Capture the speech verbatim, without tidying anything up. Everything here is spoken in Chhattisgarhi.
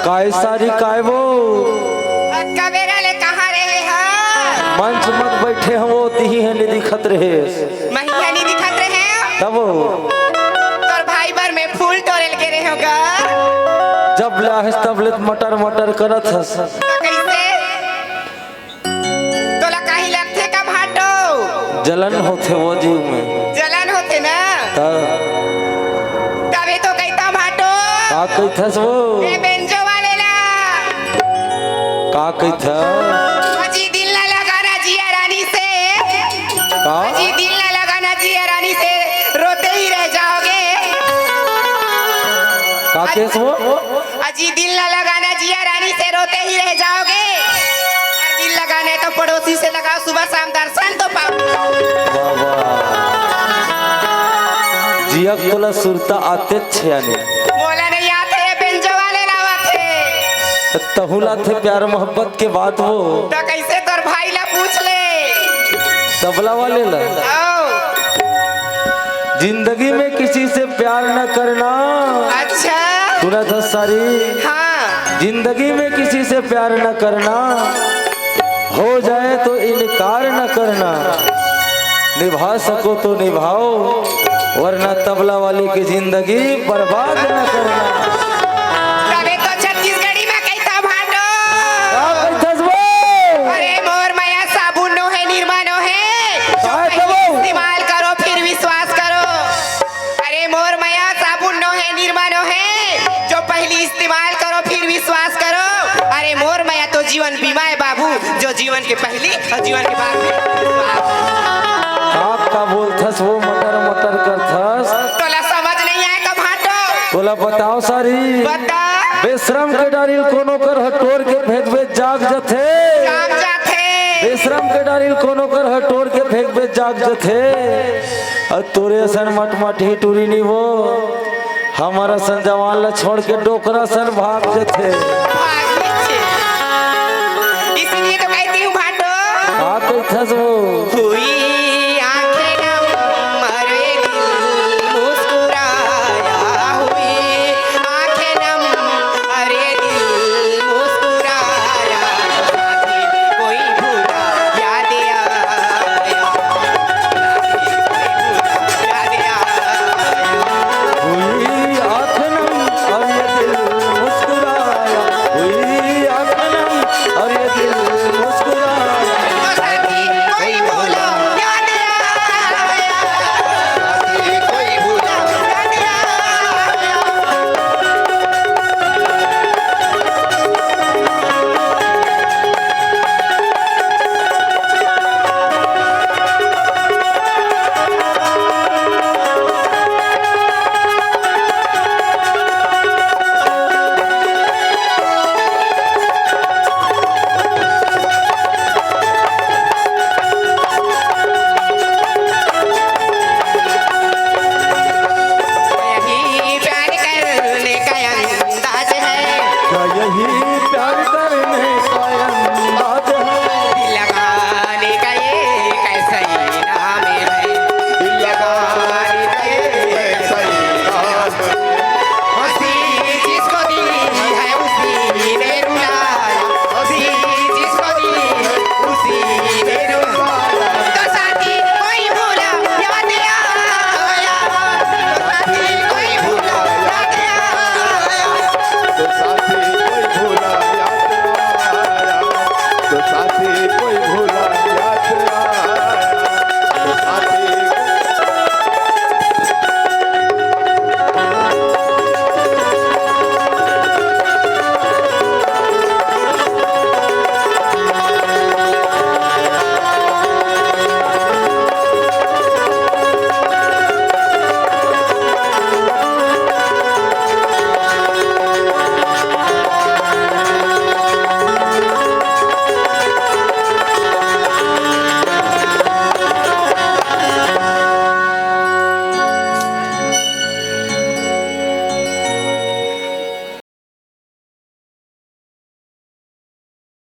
काय सारी, काय वो? अतका बेरा ले कहाँ रहे हा? मंच मत बैठे हो, वो तिही ह नी दिखत रहे। महिया नी दिखत रहे? तब वो। तोर भाई बर में फूल टोरे ल गे रहे हो गा। जब ले आहिस तब ले मटर मटर करत हस। तो कैसे? तोला कहीं लगथे का भाटो? जलन होथे वो जीव में। जलन होथे ना? त तभी तो कहता भाटो। का कहिथस वो? ए बेंजो वाले ला। का कहिथस? अजी दिल ना लगाना जिया रानी से। का? अजी दिल ना लगाना जिया रानी से, रोते ही रह जाओगे। का कहिथस वो? अजी दिल ना लगाना जिया रानी से, रोते ही रह जाओगे। और दिल लगाना है तो पड़ोसी से लगाओ, सुबह शाम दर्शन तो पाओ। वाह, वाह। जिया के तोला सुरता आते छे आने। मोला नहीं आते, ये बेंजो वाले लावत हे। तहु लाथे प्यार मोहब्बत के बात वो। तो कैसे तोर भाई ला पूछ ले। तबला वाले ला। आओ। जिंदगी में किसी से प्यार न करना। अच्छा। सुनत हस सारी? हाँ। जिंदगी में किसी से प्यार न करना, हो जाए तो इनकार न करना, निभा सको तो निभाओ, वरना तबला वाले की जिंदगी बर्बाद न करना। तबे तो छत्तीसगढ़ी में कहता भाटो। का कहिथस वो? अरे मोर मया साबुन नो है, निरमा नो है। काय तबो? इस्तेमाल करो फिर विश्वास करो। अरे मोर मया साबुन नो है, निरमा नो है, जो पहली इस्तेमाल करो फिर विश्वास करो। अरे मोर मया तो जीवन बीमा है बाबू, जो जीवन के पहली और जीवन के बाद में विश्वास। का, का बोलथस वो, मटर मटर करथस? तोला समझ नहीं आए का भाटो? तोला बताओ सारी। बता। बेशरम के डारिल कोनो कर हटोर के फेंकबे जाग जथे। जाग जाथे। बेशरम के डारिल कोनो कर हटोर के फेंकबे जाग जथे। अउ तोरे असन मटमटही टूरी नी वो, हमर असन जवान ला छोड़ के डोकरा सन भाग जथे। भाग जथे। इसीलिए तो कहती हूँ भाटो। का कहिथस वो? हुई